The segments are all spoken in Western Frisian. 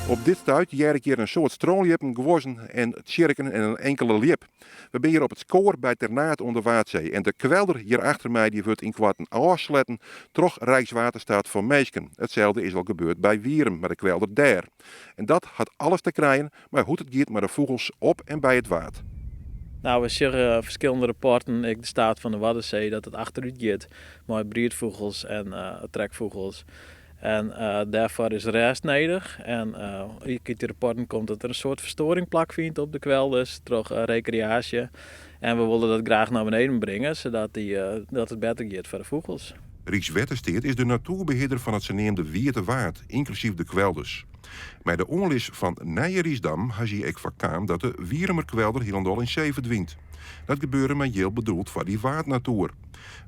Op dit stuit hear ik hjir in soad strânljippen, guozzen en tsjirken en in inkele ljip. We binne hjir op it Skoar by Ternaard oan de Waadsee en de kwelder hjir achter my dy wurdt ynkoarten ôfsletten troch Rijkswaterstaat foar minsken. Itselde is al gebeurd by Wierum mei de kwelder dêr. En dat hat alles te krijen mei hoe't it giet mei de fûgels op en by it Waad. Nou, we sjogge ferskillende rapporten, ek de staat fan de Waddenzee, dat it achterút giet mei briedfûgels en trekfûgels. En dêrfoar is rêst nedich. En ek út dy rapporten komt dat der in soad ferstoaring plakfynt op de kwelders troch rekreaasje. En we wolle dat graach nei beneden bringe, sadat dat it better giet foar de fûgels. Rykswettersteat is de natoerbehearder fan it saneamde Wiete Waad, ynklusyf de kwelders. Mei de oanlis fan nije Rysdam ha sy ek foarkaam dat de Wierumer kwelder hielendal yn see ferdwynt. Dat gebeurde mei jild bedoeld foar dy waadnatoer.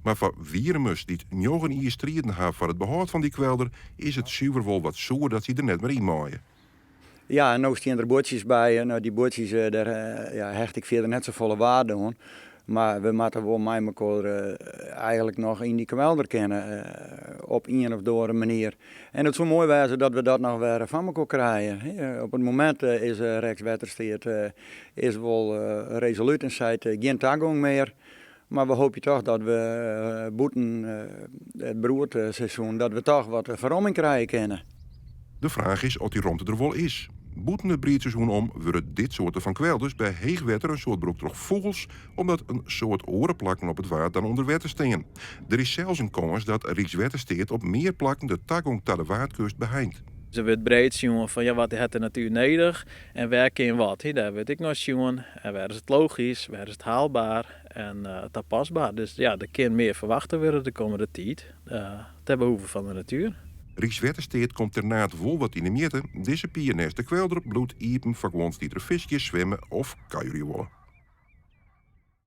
Mar foar Wierumers dy't njoggen jier striden ha foar it behâld fan dy kwelder, is it suver wol wat soer dat sy der net mear yn meie. Ja, en no stean der buordsjes by. No, dy buordsjes, dêr ja, hecht ik fierder net safolle waarde oan. Mar we moatte wol mei mekoar eigenlik noch yn dy kwelder kinne, op ien of oare manier. En it soe moai wêze dat we dat noch wer foar mekoar krije. Op it momint is Rykswettersteat is wol resolút en seit gjin tagong mear. Mar we hoopje toch dat we bûten it broedseizoen dat we toch wat ferromming krije kinne. De fraach is oft dy romte der wol is. Bûten it briedseizoen om wurde dit soarte fan kwelders by heech wetter in soad brûkt troch fûgels, omdat in soad oare plakken op it Waad dan ûnder wetter stean. Der is sels in kâns dat Rykswettersteat op mear plakken de tagong ta de Waadkust beheint. Der wurdt breed sjoen fan ja, wat hat de natuer nedich en wêr kin wat. Dêr wurdt ek nei sjoen en wêr is it logysk, wêr is it haalbaar en tapasbaar. Dus ja, der kin mear ferwachte wurde de kommende tiid ter behoeve fan de natuer. Rykswettersteat komt Ternaard wol wat yn 'e mjitte. Dizze pier nêst de kwelder bliuwt iepen foar guon dy't der fiskje, swimme of kuierje wolle.